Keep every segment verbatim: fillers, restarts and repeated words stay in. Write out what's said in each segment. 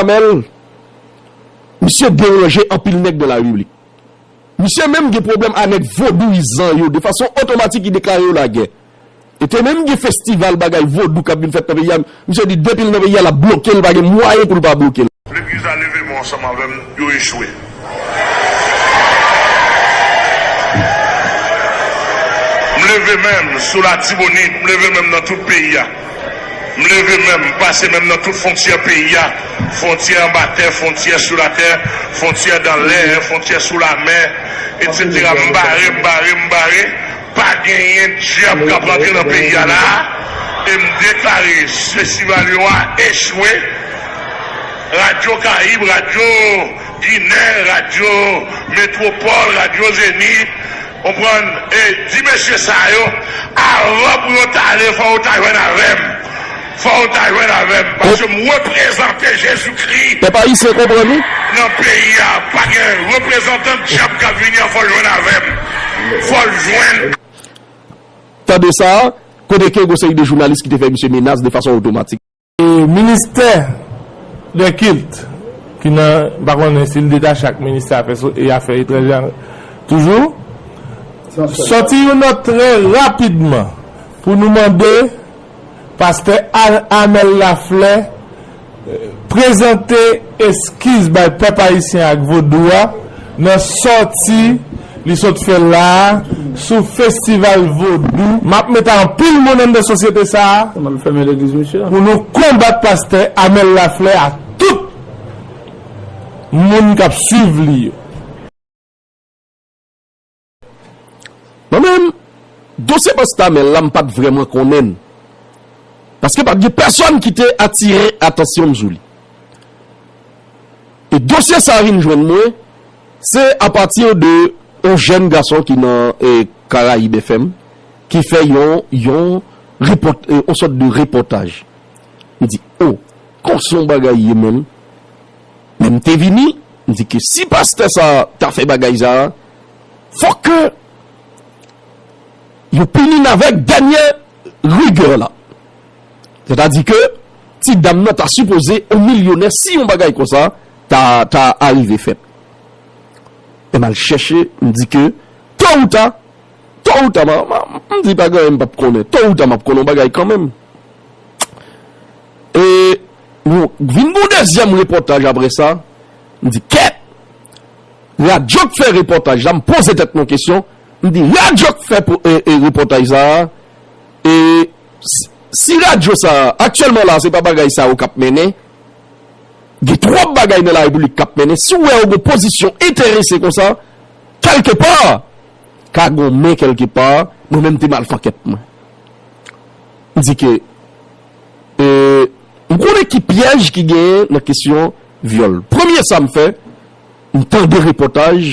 Amèl, misye deranje anpil nèg nan la repiblik. Misye menm gen pwoblèm a nèg vodouyizan yo, de fason otomatik li deklare yo lagè. E te menm gen festival bagay vodou k ap vin fèt nan peyi a, misye di depi l nan peyi a, l ap bloke l, pa gen mwayen pou l pa bloke l. Legliz la leve men ansanm avè m, yo echwe. M leve men m sou Latibonit, m leve men m nan tout peyi a. M leve men m, m pase men m nan tout fwontyè peyi a. Fwontyè anba tè, fwontyè sou latè, fwontyè dan lè, fwontyè sou lamè, etsetera. M bare, m bare, m bare. Pa genyen dyab k ap rantre nan peyi a la. E m deklare festival yo a echwe. Radyo Karayib, Radyo Ginen, Radyo Metwopòl, Radyo Zenith, konprann? E di mesye sa yo, avan pou yo t ale, fò yo ta jwenn avè m. Fò yo ta jwenn avè m. Paske m reprezante Jezikri. Pèp ayisyen konprann wi. Nan peyi a, pa gen reprezantan dyab k ap vini an, fò l jwenn avè m. Fò l jwenn. Tande sa, kote ke gon seri de jounalis ki te fè misye menas de fason otomatik. E ministè dè kilt, ki nan, m pa konnen si l detache ak ministè afè so-, e afè etranjè toujou, sòti yon nòt trè rapidman pou nou mande pastè Ar-, Armel Lafleur prezante eskiz bay pèp ayisyen ak vodou a nan sòti li sot fè la a sou festival vodou. M ap mete anpil moun anndan sosyete sa a pou nou konbat pastè Armel Lafleur ak tout moun k ap swiv li yo. Mwen menm, dosye pastè Armel la, m pa t vrèman konnen l. Paske pa t gen pèsonn ki te atire atansyon m sou li. E dosye sa a vin jwenn mwen, se apati de yon jèn gason ki nan, e, Karayib F M, ki fè yon, yon repòt-, e, yon sòt de repòtaj. M di, o, konsa yon bagay ye menm. Men m te vini, m di ke si pastè sa a ta fè bagay sa a, fòk ke yo pini l avèk dènyè rigè la. Sètadi ke ti dam nan ta sipoze yon milyonè si yon bagay konsa ta, ta arive fèt. E m al chèche, m di ke to ou ta, to ou ta, m, m, m di pa gen anyen m p ap konnen. To ou ta, m ap konnen yon bagay kanmenm. E nou vin gon dezyèm repòtaj apre sa. M di, kèt! Radyo k fè repòtaj la, m poze tèt mwen kesyon. M di, radyo k fè po-, e, e, repòtaj sa a, e, si, si radyo sa a, aktyèlman la, se pa bagay sa yo k ap mennen, gen twòp bagay nan la repiblik k ap mennen. Si w wè yo gen pozisyon enterese konsa, kèlkepa, ka gen men kèlkepa, mwen menm te mal fè ankèt mwen. M di ke, e, m konnen ki pyèj ki genyen nan kesyon vyòl. Premye sa m fè, m tande repòtaj,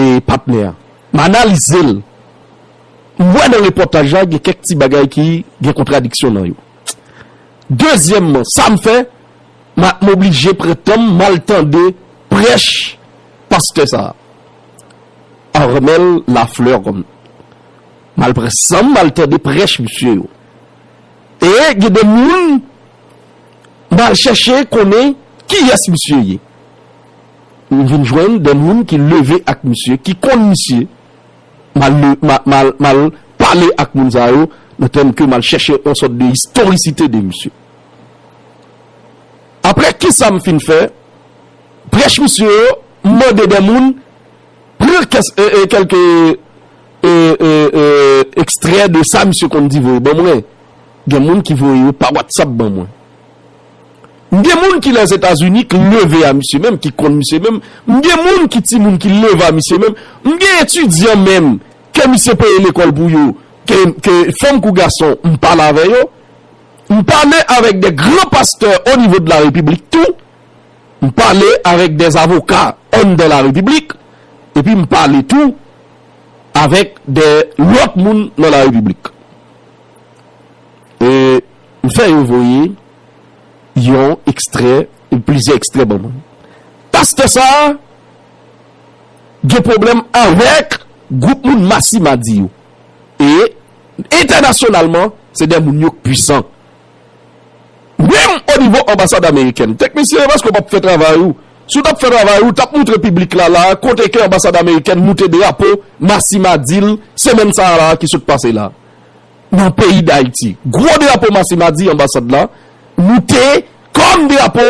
e, patnè a. M analize l. M wè nan repòtaj la, gen kèk ti bagay ki gen kontradiksyon nan yo. Dezyèmman, sa m fè, m a, m oblije pran tan m, m al tande prèch pastè sa a, Armel Lafleur, kòm. M al pran san m, m al tande prèch misye yo. E gen de moun, m al chèche konnen kiyès misye ye. M vin jwenn de moun ki leve ak misye, ki konn misye. M al le-, m a-, m al, m al pale ak moun sa yo, nan tèm ke m al chèche yon sòt de istorisite de misye. Apre, kisa m fin fè? Prèch misye yo, m mande de moun, pran kès-, e, e, kèlke, e, e, e, ekstrè de sa misye konn di voye ban mwen. Gen moun ki voye yo pa WhatsApp ban mwen. M gen moun ki Lèzetazini ki leve a misye menm, ki konn misye menm. M gen moun ki timoun ki leve a misye menm. M gen etidyan menm ke misye peye lekòl pou yo, ke, ke fanm kou gason, m pale avè yo. M pale avèk de gran pastè o nivo de la repiblik tou. M pale avèk de avoka anndan la repiblik. Epi m pale tou avèk de lòt moun nan la repiblik. E m fè yo voye yon ekstrè, plizyè ekstrè ban mwen. Pastè sa a gen pwoblèm avèk gwoup moun Masimadi yo. E entènasyonalman, se de moun yo k pwisan. Menm o nivo anbasad amerikèn. Teknisyen, paske w p ap fè travay ou. Si w t ap fè travay ou, w t ap moutre piblik la, la, kote ke anbasad amerikèn moute drapo Masimadil semèn sa a la ki sot pase la. Nan peyi Dayiti. Gwo drapo Masimadi anbasad la, moute kòm drapo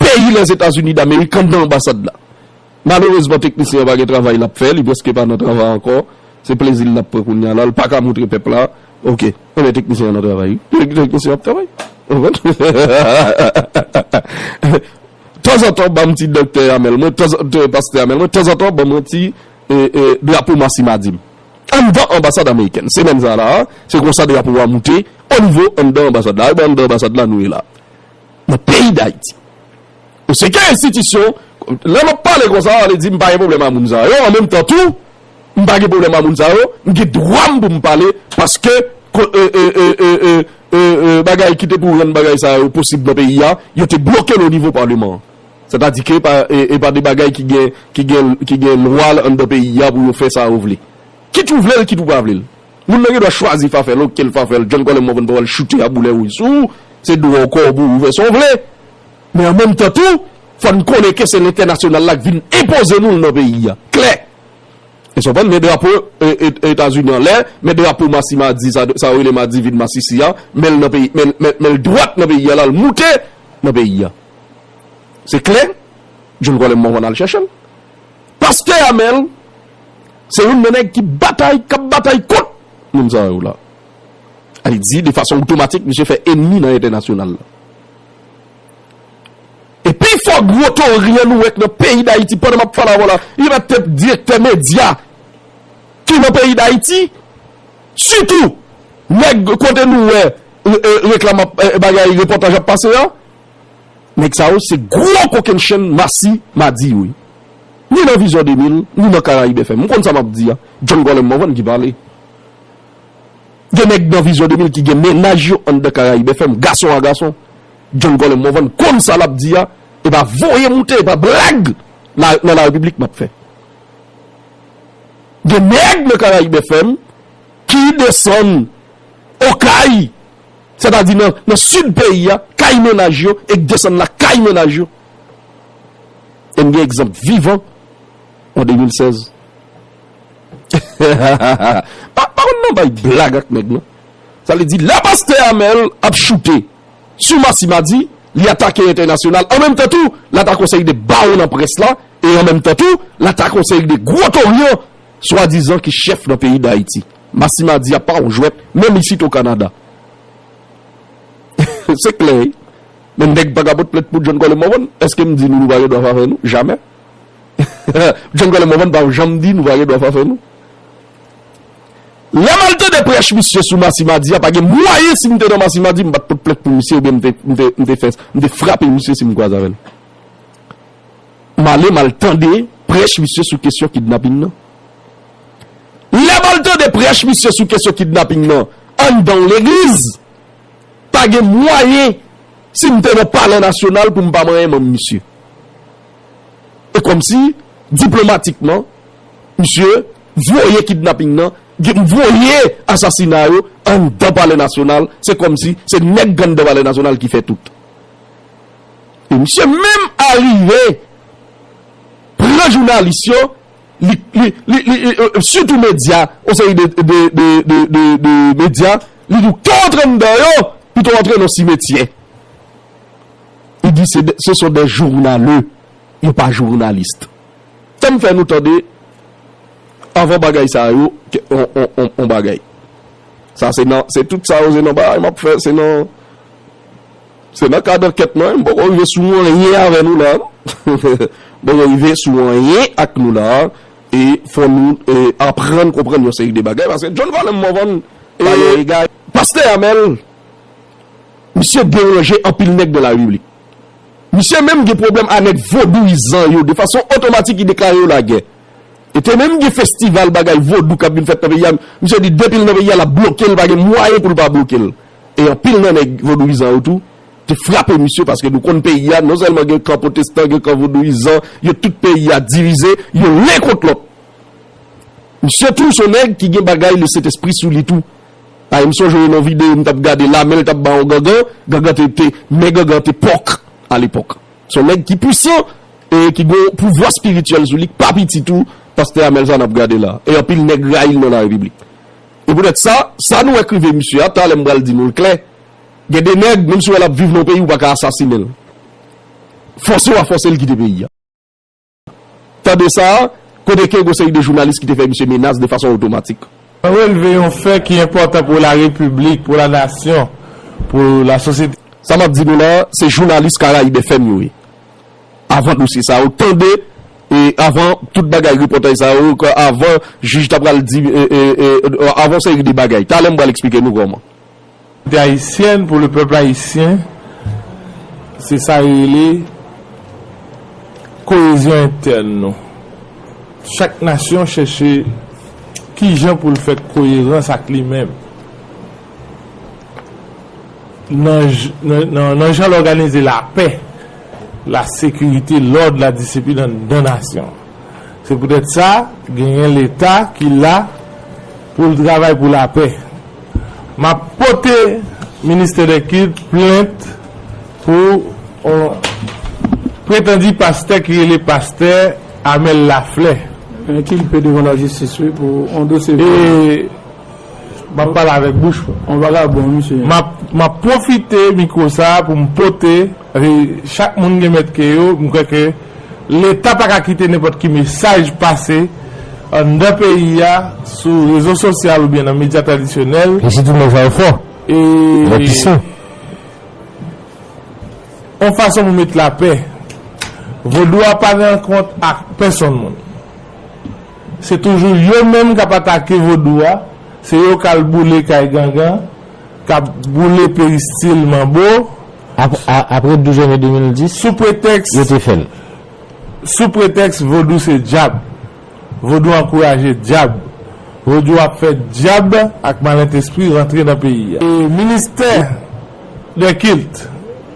peyi Lèzetazini Damerik anndan anbasad la. Malerezman, teknisyen an pa gen travay l ap fè, li prèske pa nan travay ankò. Se plezi l l ap pran kounye a la, l pa ka moutre pèp la. Oke, enben teknisyen an nan travay wi. Tek- Teknisyen an ap travay. Ou konprann? Tanzantan, ban m ti doktè Amèl mwen, tanzantan, pastè Amèl mwen, tanzantan, ban mwen ti e, e, drapo Masimadi m. Anndan anbasad amerikèn. Semèn sa la, se konsa drapo a moute, o nivo anndan anbasad la. Ebyen, anndan anbasad la, nou ye la. Nan peyi Dayiti. Ou se ke enstitisyon, lè m ap pale konsa, sa vle di m pa gen pwoblèm a moun sa yo. An menm tan tou, m pa gen pwoblèm a moun sa yo. M gen dwa m pou m pale, paske ko- e, e, e, e, e, e, e, bagay ki te pou rann bagay sa yo posib nan peyi a, yo te bloke l o nivo paleman an. Sètadi ke pa, e, e pa de bagay ki gen, ki gen, ki gen lwa anndan peyi a pou yo fè sa yo vle. Kit ou vle l, kit ou pa vle l. Moun nan gen dwa chwazi fè afè l, oke l fè afè l, John Colem Morvan pa pral choute a boulè wouj sou ou, se dwa w kò w pou ou fè sa w vle. Men an menm tan tou, fò n konnen ke se lentènasyonal la k vin enpoze nou l nan peyi a. Klè! E sa w konprann, men drapo e, e, Etazini anlè, men drapo Masimadi, sa, sa yo rele Madivid Masisi a, men l nan peyi, men, men, men l dwat nan peyi a, l al moute nan peyi a. Se klè, John Colem Morvan al chèche l. Pastè Amèl, se youn nan nèg ki batay, k ap batay kont moun sa yo la. Sa vle di, de fason otomatik, misye fè ènmi nan entènasyonal la. E pi fò gwo tori an nou wè k nan peyi Dayiti, pandan m ap pale avè w la, li mèt te direktè medya ki nan peyi Dayiti, sitou nèg kote nou wè e, e, reklam ap, e, bagay repòtaj ap pase a. Nèg sa yo se gwo kokennchenn Masimadi yo ye. Ni nan Vizyon de mil, ni nan Karayib F M. M konn sa m ap di a. John Colem Morvan ki pale. Gen nèg nan Vizyon de mil ki gen mennaj yo anndan Karayib F M, gason a gason. John Colem Morvan konn sa l ap di a, e pa voye moute, e pa blag la, nan Larepiblik m ap fè. Gen nèg nan Karayib F M ki desann Okay, sètadi nan, nan sid peyi a, kay mennaj yo, e k desann lakay mennaj yo. E m gen egzanp vivan an de mil sèz. Pa, pa konn nan bay blag ak nèg, non. Sa vle di, lè pastè Amèl ap choute sou Masimadi, li atake entènasyonal. An menm tan tou, l atake yon seri de bawon nan près la, e an menm tan tou, l atake yon seri de gwo tori an, swadizan ki chèf nan peyi Dayiti. Masimadi a pa yon jwèt, menm isit o Kanada. Se klè, wi. Men nèg pa ka pot plent pou John Colem Morvan. Èske m di nou, nou pa gen dwa fè afè nou? Jamè. John Colem Morvan pa janm di nou pa gen dwa fè afè nou. Lè m al tande prèch misye sou Masimadi a, pa gen mwayen si m te nan Masimadi, m pa t pot plent pou misye, oubyen m te, m te, m te fè, m te frape misye si m kwaze avè l. M ale, m al tande prèch misye sou kesyon kidnaping nan. Lè m al tande prèch misye sou kesyon kidnaping nan anndan yon legliz, pa gen mwayen, si m te nan Palè Nasyonal, pou m pa manyen manm misye. E kòmsi, diplomatikman, misye voye kidnaping nan, gen- voye asasina yo anndan Palè Nasyonal, se kòmsi se nèg anndan Palè Nasyonal ki fè tout. E misye menm arive pran jounalis yo, li, li, li, li, li, e, sitou medya, yon seri de, de, de medya, li di w, "Ke w antre anndan yo, pito w antre nan simetyè." Li di, "Se de- ce sont des journaleux, yo pa jounalis." Sa m fè nou tande, avan bagay sa yo, ke- on, on, on, on bagay. Sa se nan, se tout sa yo, se nan bagay m ap fè, se nan, se nan kad ankèt mwen, m poko rive sou anyen avè nou la. M poko rive sou anyen ak nou la, e fò nou, e, aprann konprann yon seri de bagay, paske John Colem Morvan, e, pastè Amèl, misye deranje anpil nèg nan Larepiblik. Misye menm gen pwoblèm a nèg vodouyizan yo, de fason otomatik li deklare yo lagè. E te menm gen festival bagay vodou k ap vin fèt nan peyi a, misye di depi l nan peyi a, l ap bloke l, pa gen mwayen pou l pa bloke l. E anpil nan nèg vodouyizan yo tou te frape misye, paske nou konn peyi a, non sèlman gen kan pwotestan, gen kan vodouyizan, yo tout peyi a divize, yo len kont lòt. Misye tou se yon nèg ki gen bagay Lesentespri sou li tou. Ay, m sonje yon videyo m t ap gade, lame l t ap ba yon gangan, gangan te, te, men gangan te pòk alepòk. Se yon nèg ki pwisan e ki gen yon pouvwa espirityèl sou li, k pa piti tou, pastè Amèl sa n ap gade la. E anpil nèg rayi l nan larepiblik. E poutèt sa, sa nou wè k rive misye a, talè m pral di nou l klè. Gen de nèg, menm si w wè l ap viv nan yon peyi, ou pa ka asasinen l. Fòse w a fòse l kite peyi a. Tande sa, kote ke gon seri de jounalis ki te fè misye menas de fason otomatik. Mwen relve yon fè ki enpòtan pou larepiblik, pou lanasyon, pou lasosyete. Sa m ap di nou la, se jounalis Karayib F M yo ye. Avan dosye sa yo, tande, e avan tout bagay, repòtaj sa yo, ke avan jij ta pral di, e, e, e, avan seri de bagay. Talè m pral eksplike nou kòman. Ayisyen, pou le pèp ayisyen, se sa yo rele koyezyon entèn nou. Chak nasyon chèche kijan pou l fè koyerans ak li menm. Nan j-, nan, nan, nan jan l òganize lapè, lasekirite, lòd, ladisiplin anndan nasyon. Se poutèt sa, genyen Leta ki la pou l travay pou lapè. M ap pote Ministè dè Kilt plent pou yon pretandi pastè ki rele pastè Amèl Laflè. Enkilpe devan lajistis, wi, pou yon dosye vòl. E m ap pale avèk bouch mwen. Yon vagabon, misye. M ap, m ap pwofite mikwo sa a pou m pote, e, chak moun gen mèt ke yo, m kwè ke Leta pa ka kite nenpòt ki mesaj pase anndan peyi a, sou rezo sosyal oubyen nan medya tradisyonèl. E sitou nan jan yo fò. E yo pisan. Yon fason pou met lapè. Vodou a pa gen kont ak pèsonn moun. Se toujou yo menm k ap atake vodou a, se yo k al boule kay gangan, k ap boule peristil manbo. Ap-, a-, apre douz janvye de mil dis, sou pretèks, yo te fè l. Sou pretèks vodou se dyab. Vodou ankouraje dyab. Vodou ap fè dyab ak malentespri rantre nan peyi a. E ministè dè kilt,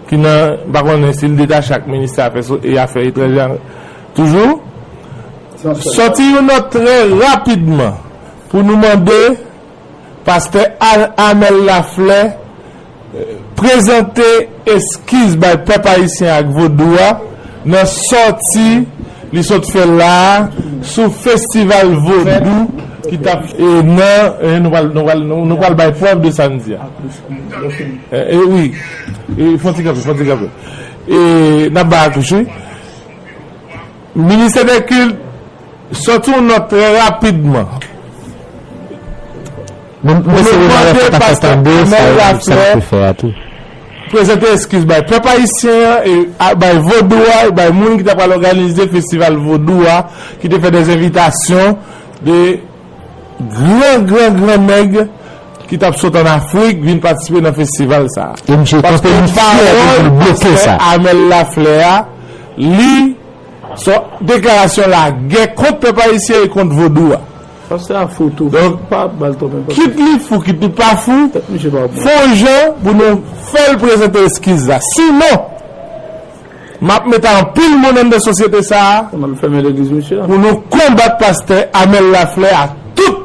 ki nan, m pa konnen si l detache ak ministè afè so-, e afè etranjè a toujou, sòti yon nòt trè rapidman pou nou mande pastè Al-, Amèl Laflè prezante eskiz bay pèp ayisyen ak vodou a nan sòti li sot fè la a sou festival vodou ki t ap, e, nan, e, nou pral, nou pral, nou, nou pral bay prèv de sa n di a. E, e, wi. E, fon ti kanpe, fon ti kanpe. E, n ap bay Akouch, wi. Ministè dè kilt sòti yon nòt trè rapidman. Pou nou mande pastè Amèl Laflè prezante eskiz bay pèp ayisyen an, e a, bay vodou a, e bay moun ki ta pral òganize festival vodou a, ki te fè dèzenvitasyon de gran, gran, gran nèg ki t ap sot ann Afrik vin patisipe nan festival sa a. E misye kanpe, li fyè pou l bloke sa. Pastè Amèl Laflè a, li Se yon deklarasyon lagè kont pèp ayisyen e kont vodou a. Pastè a fou tou. Donk, pa ba l twòp enpòtans. Kit li fou, kit li pa fou, tèt misye pa bon, fè yon jan pou nou fè l prezante eskiz la. Sinon, m ap mete anpil moun anndan sosyete sa a pou nou konbat pastè Amèl Laflè a tout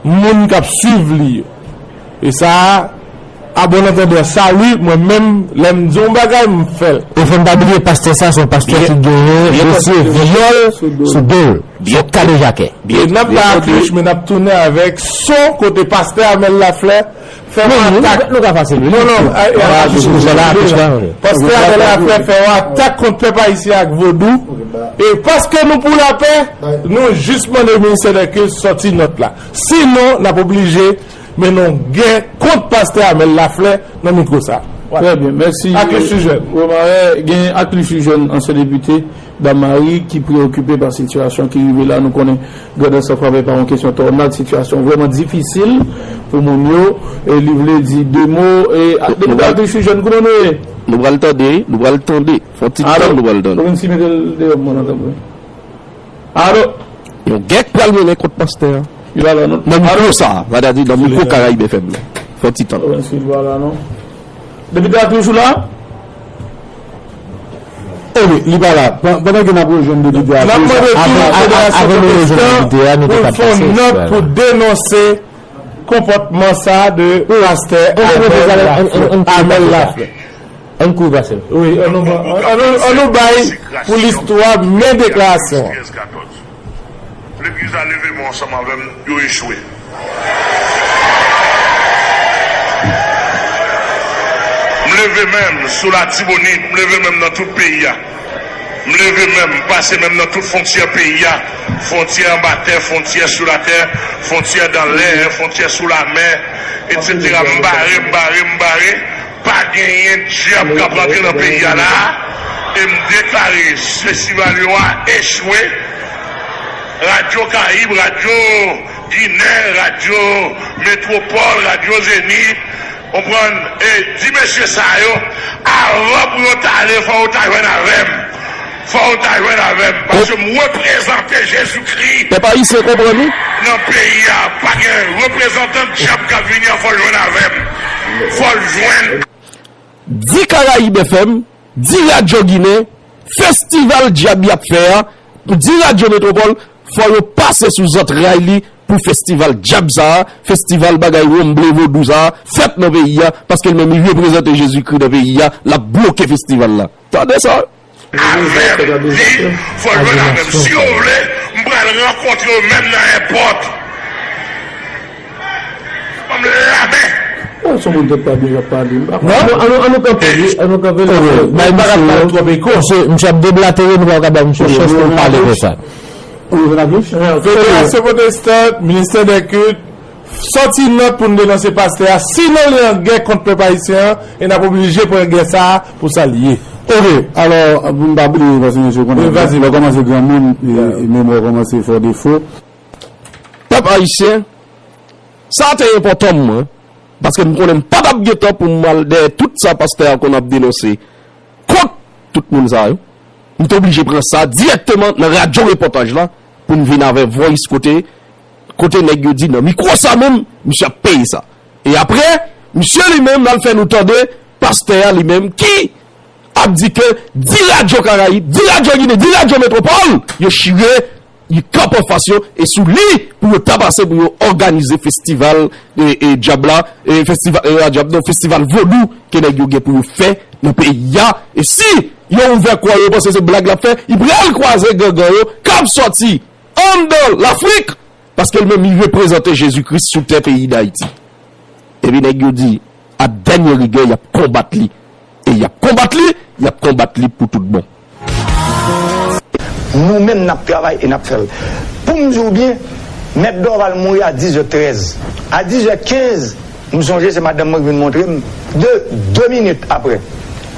moun k ap swiv li yo. E sa a, a bon antandan, sa wi, mwen menm, lè m di yon bagay, m fè l. E fò n pa bliye, pastè sa, se yon pastè ki genyen dosye vyòl sou do l. Se yon kadejakè. E n ap bay Aklich, men n ap tounen avèk son kote pastè Amèl Laflè fè yon atak. Non, non, pastè Amèl Laflè fè yon atak kont pèp ayisyen ak vodou. E paske nou pou lapè, nou jis mande ministè dè kilt sòti nòt la. Sinon, n ap oblije mennen yon gè kont pastè Amèl Laflè nan mikwo sa. Trè byen, mèsi. Aklich Tijèn. Romare, gen Aklich Tijèn, ansyen depite, Dam Mari, ki preokipe pa sitiyasyon ki rive la. Nou konnen Grandans frape pa yon kesyon tònad, sitiyasyon vrèman difisil pou moun yo. E li vle di de mo. E, a, depite Aklich Tijèn, kòman nou ye? Nou pral tande, nou pral tande. Fò ti tan nou pral tande. Ou vin si mete l deyò, mwen antann. Alo? Yon gè k pral mennen kont pastè a. Li pa la, non. Nan mikwo sa, sètadi nan mikwo Karayib F M nan. Fò ti tan. Li pa la, non. Depite a toujou la? E wi, li pa la. Pandan ke n ap rejwenn depite a, n ap mande tou Federasyon Pwotestan pou l fè yon nòt pou denonse Konpòtman sa de pastè Amèl Laflè. Amèl Laflè. Ann kouri pase l. Wi, ann nou, ann nou, ann nou bay pou listwa men deklarasyon an. Legliz la leve men w ansanm avè m, yo echwe. M leve men m sou Latibonit, m leve men m nan tout peyi a. M leve men m, m pase men m nan tout fwontyè peyi a, fwontyè anba tè, fwontyè sou latè, fwontyè dan lè, fwontyè sou lamè, etsetera. M bare, m bare, m bare. Pa genyen dyab k ap rantre nan peyi a la a. E m deklare festival yo a echwe. Radyo Karayib, Radyo Ginen, Radyo Metwopòl, Radyo Zenith, konprann? E di mesye sa yo, avan pou yo t ale, fò yo ta jwenn avè m. Fò yo ta jwenn avè m. Paske m reprezante Jezikri. Pèp ayisyen konprann wi. Nan peyi a, pa gen reprezantan dyab k ap vini an, fò l jwenn avè m. Fò l jwenn. Di Karayib F M, di Radyo Ginen, festival dyab y ap fè a, di Radyo Metwopòl, fò yo pase sou zantray li pou festival dyab sa a, festival bagay wonm ble vodou sa a, fèt nan peyi a, paske l menm li reprezante Jezikri nan peyi a, l ap bloke festival la. Tande sa! Avè m, di, fò l jwenn avè m. Si yo vle, m pral rankontre yo menm nan èpòt. Ban m lamen. Bon, se moun tèt pa byen k ap pale. M pa konn. An nou, an nou kanpe li, an nou kanpe li. Bay misye yo. Misye, misye ap deblatere, nou pa ka bay misye chans pou l pale konsa. Federasyon Pwotestan, Ministè dè Kilt, sòti nòt pou n denonse pastè a, sinon li an gè kont pèp ayisyen an, e n ap oblije pran gè sa a pou sa l ye. Ok, alò, pou n pa bliye, paske mesye konnen, lè w kòmanse granmoun, e, e memwa w kòmanse fè w defo. Pèp ayisyen, sa te enpòtan mwen, paske m konnen m pa t ap gen tan pou m al dèyè tout sa pastè a konn ap denonse kont tout moun sa yo. M te oblije pran sa dirèkteman nan radyo repòtaj la pou m vin avè voice kote, kote nèg yo di nan mikwo sa menm, misye ap peye sa. E apre, misye li menm l al fè nou tande pastè a li menm ki ap di ke di Radyo Karayib, di Radyo Ginen, di Radyo Metwopòl, yo chire, li kanpe anfas yo, e sou li pou yo ta pase pou yo òganize festival e, e dyab la, e festival, e pa dyab non, festival vodou ke nèg yo gen pou yo fè nan peyi a. E si yo ouvè kò yo, yo panse se blag l ap fè, li pral kwaze gangan yo k ap sòti anndan Lafrik, paske l menm li reprezante Jezi Kris sou tè peyi Dayiti. Epi nèg yo di, a dènye rigè, y ap konbat li. E y ap konbat li, y ap konbat li pou tout bon. Nou menm n ap travay e n ap fè l. Pou m di w byen, Mèt Dorval mouri a diz è trèz. A diz è kenz, m sonje se madanm mwen ki vin montre m, de, de minit apre,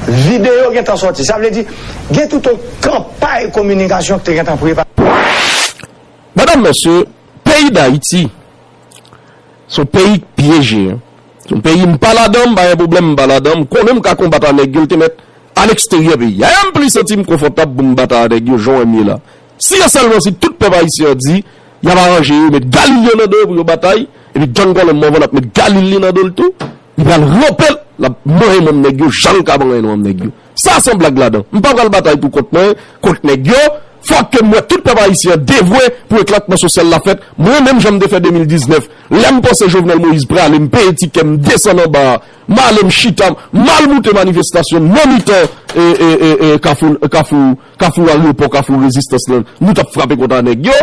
videyo gentan sòti. Sa vle di, gen tout yon kanpay kominikasyon ki te gentan prepare. Medam, mesye, peyi Dayiti, se yon peyi k pyeje. Se yon peyi m pa ladan, m pa gen pwoblèm, m pa ladan, m konnen m ka konbat a nèg yo, l te mèt aleksteryè peyi a. E m plis santi m konfòtab pou m batay a nèg yo jan w wè m ye la. Si e sèlman si tout pèp ayisyen an di, y ap aranje yo, met galil yo nan do yo pou yo batay, epi John Colem Morvan ap met galil li nan do l tou, li pral ranpe l, l ap manyen manm nèg yo, jan l ka manyen manm nèg yo. Sa san blag ladan. M pa pral batay pou kont mwen, kont nèg yo. Fòk ke m wè tout pèp ayisyen an devwe pou eklatman sosyal la fèt. Mwen menm jan m te fè de mil diznèf. Lè m panse Jovenel Moïse prale, m peye tikè, m desann anba a, m ale m chita, m al moute manifestasyon nan mitan e, e, e, e, kafou, kafou, kafou ayewopò, kafou rezistans lan. Nou t ap frape kont a nèg yo.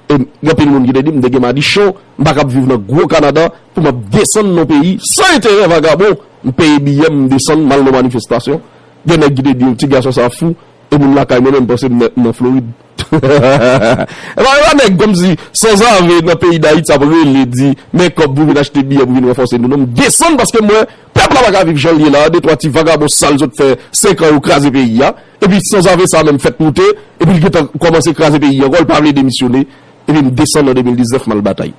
E gen anpil moun ki te di m te gen madichon, m pa kab viv nan gwo Kanada pou m ap desann nan peyi san enterè vagabon. M peye biyè m, m desann, m al nan manifestasyon. Gen nèg ki te di yon ti gason sa fou, e moun lakay mwen menm panse m nan, nan Florid. E pa, e pa nèg kòmsi sanzave nan peyi Dayiti ap rele di, men kòb pou vin achte biyè pou vin ranfòse nou. Non, m desann paske m wè pèp la pa ka viv jan l ye la. De twa ti vagabon sal sot fè senk an yo kraze peyi a. Epi sanzave sa menm fèt moute, epi l gentan kòmanse kraze peyi ankò, l pa vle demisyone. Epi m desann an de mil diznèf, m al batay.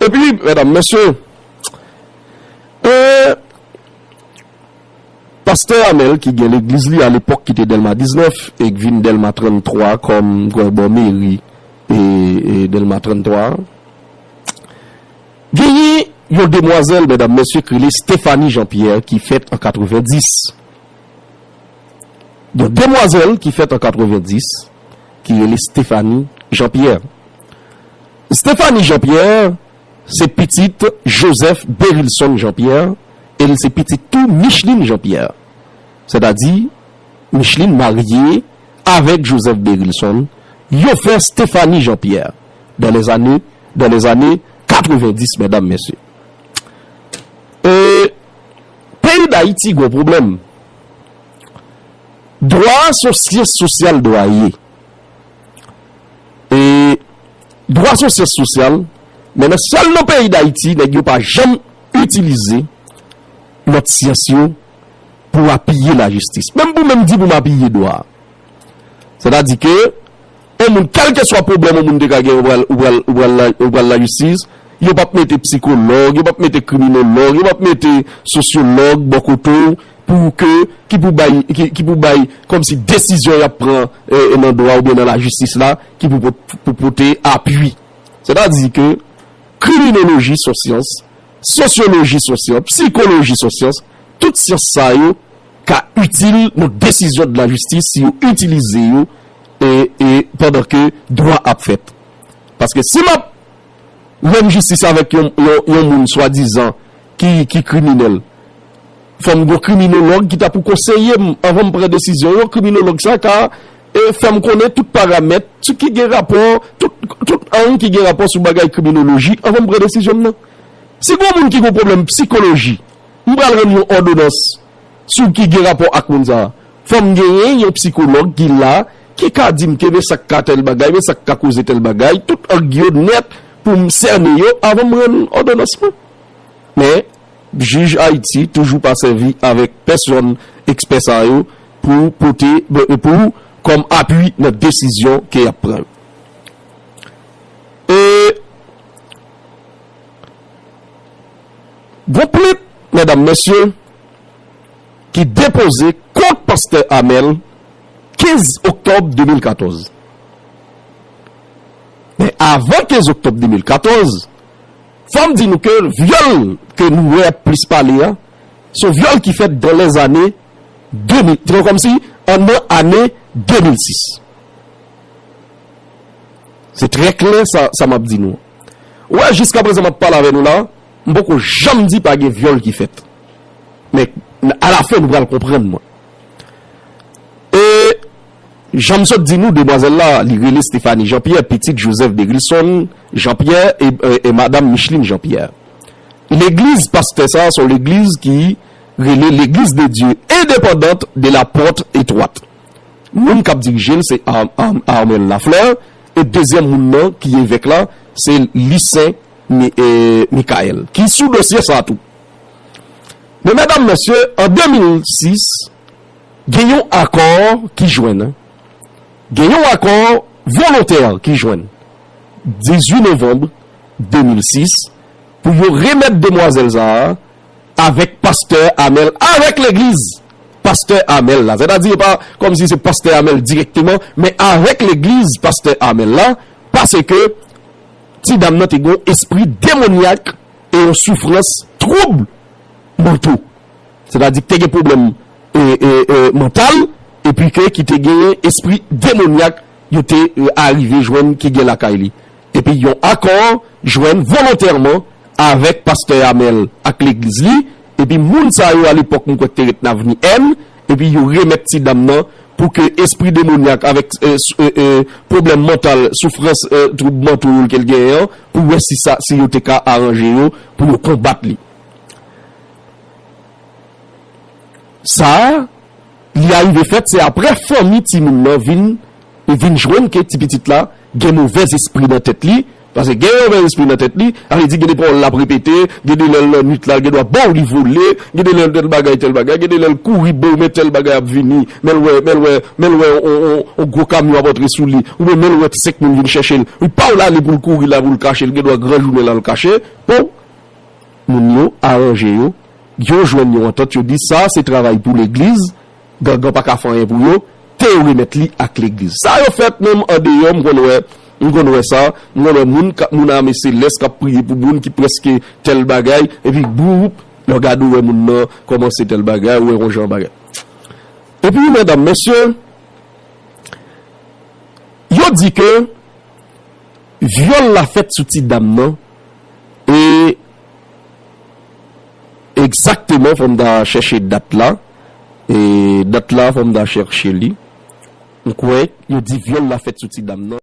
Epi, medam, mesye, euh, pastè Amèl ki gen legliz li alepòk ki te Dèlma diznèf e k vin Dèlma tranntwa kòm, m kwè, bò meri e, e Dèlma tranntwa a. Genyen yon demwazèl, medam, mesye, ki rele Stéphanie Jean Pierre ki fèt an katrevenndis. Yon demwazèl ki fèt an katrevenndis ki rele Stéphanie Jean Pierre. Stéphanie Jean Pierre, se pitit Joseph Berilson Jean-Pierre, e l se pitit tou Micheline Jean-Pierre. Sètadi, Micheline marye avèk Joseph Berilson, yo fè Stéphanie Jean-Pierre, dans les années, dans les années quatre-vingt-dix, medam, mesye. E, peyi Dayiti gon pwoblèm. Dwa a se yon syans sosyal dwa ye. E dwa se yon syans sosyal, men nan sèl nan peyi Dayiti, nèg yo pa janm itilize lòt syans yo pou apiye lajistis. Menm pou menm di pou m apiye dwa a. Sètadi ke, yon moun, kèlkeswa pwoblèm yon moun te ka gen, ou pral, ou pral, ou pral la, ou pral lajistis, yo p ap mete psikològ, yo p ap mete kriminolog, yo p ap mete sosyològ bò kote w, pou ke, ki pou bay, ki, ki pou bay, kòmsi desizyon y ap pran, e, e nan dwa oubyen nan lajistis la, ki pou pot-, pou pote apui. Sètadi ke kriminoloji se yon syans, sosyoloji se yon syans, psikoloji se yon syans, tout syans sa yo ka itil nan desizyon de lajistis si yo itilize yo, e, e pandan ke dwa ap fèt. Paske si m ap rann jistis avèk yon, yon, yon moun swadizan ki, ki kriminèl, fò m gon kriminolog ki ta pou konseye m anvan m pran desizyon. Yon kriminològ sa ka, e, fè m konnen tout paramèt, tout ki gen rapò, tout, tout ang ki gen rapò sou bagay kriminoloji anvan m pran desizyon m nan. Si gon moun ki gon pwoblèm psikoloji, m pral rann yon òdonans sou ki gen rapò ak moun sa a. Fò m genyen yon psikològ ki la, ki ka di m ke men sa k ka tèl bagay, men sa k ka koze tèl bagay, tout ang yo nèt pou m sène yo avan m rann òdonans mwen. Men, jij Ayiti toujou pa sèvi avèk pèsonn ekspè sa yo pou pote, pou, kòm apui nan desizyon ke y ap pran yo. E gon plent, medam, mesye, ki depoze kont pastè Amel kenz oktòb de mil katòz. Men avan kenz oktòb de mil katòz, fò m di nou ke vyòl ke nou wè ap plis pale a, se yon vyòl ki fèt dans les années de mil, se kòmsi an nan ane de mil sis. Se trè klè sa, sa m ap di nou. Ou wè, jiskaprezan m ap pale avè nou la, m poko janm di pa gen vyòl ki fèt. Men, alafen, nou pral konprann mwen. E, jan m sot di nou, demwazèl la, li rele Stéphanie Jean-Pierre, pitit Joseph Berilson Jean-Pierre e, e, e madam Micheline Jean-Pierre. Legliz pastè sa a, se yon legliz ki rele L'église de Dieu indépendante de la Porte Étroite. Moun k ap dirije l se Ar-, Ar-, Armel Lafleur, e dezyèm moun nan ki evèk la, se Lucien Mi-, e, Michael, ki sou dosye sa a tou. Men medam, mesye, an de mil sis, gen yon akò ki jwenn, gen yon akò volontè ki jwenn, dizuit novanm de mil sis, pou yo remèt demwazèl sa a avèk pastè Amel, avèk legliz pastè Amel la. Sètadi, e pa kòmsi se pastè Amel dirèkteman, men avèk legliz pastè Amel la, paske ti dam nan te gen yon espri demonyak e yon soufrans twoub manto. Sètadi ki te gen pwoblèm, e, e, e, mantal, epi ke ki te gen espri demonyak, yo te, e, arive jwenn ki gen lakay li. Epi yon akò jwenn volontèman avèk pastè Amel ak legliz li, epi moun sa yo alepòk m kwè k te ret nan avni N, epi yo remèt ti dam nan pou ke espri demonyak avèk, e, s-, e, e, pwoblèm mantal, soufrans, e, twoub manto yo ke l genyen an, pou wè si sa, si yo te ka aranje yo, pou yo konbat li. Sa a, li arive fèt, se aprè fanmi timoun nan vin, vin jwenn ke ti pitit la gen movèz espri nan tèt li, paske gen movèz espri nan tèt li, sa vle di gen de pawòl l ap repete, gen de lè l nan nuit la, l gen dwa ba w li vole, gen de lè l tèl bagay, tèl bagay, gen de lè l kouri ba w, men tèl bagay ap vini, men l wè, men l wè, men l wè on, on, on gwo kamyon ap antre sou li, oubyen men l wè senk moun vin chèche l. Wi, pa w l ale pou l kouri la, pou l kache, l gen dwa gran jounen l al kache. Bon, moun yo aranje yo, yo jwenn yon antant, yo di sa se travay pou legliz, gangan pa ka fè anyen pou yo, te yo remèt li ak legliz. Sa yo fèt menm andeyò, m konn wè, m konn wè sa, m konn wè moun k ap, moun ame selès k ap priye pou moun ki prèske tèl bagay, epi boup, lè w gade w wè moun nan kòmanse tèl bagay, ou wè yon jan bagay. Epi, medam, mesye, yo di ke vyòl la fèt sou ti dam nan, e Egzakteman, fò m ta chèche dat la. E dat la, fò m ta chèche li. M kwè yo di vyòl la fèt sou ti dam nan.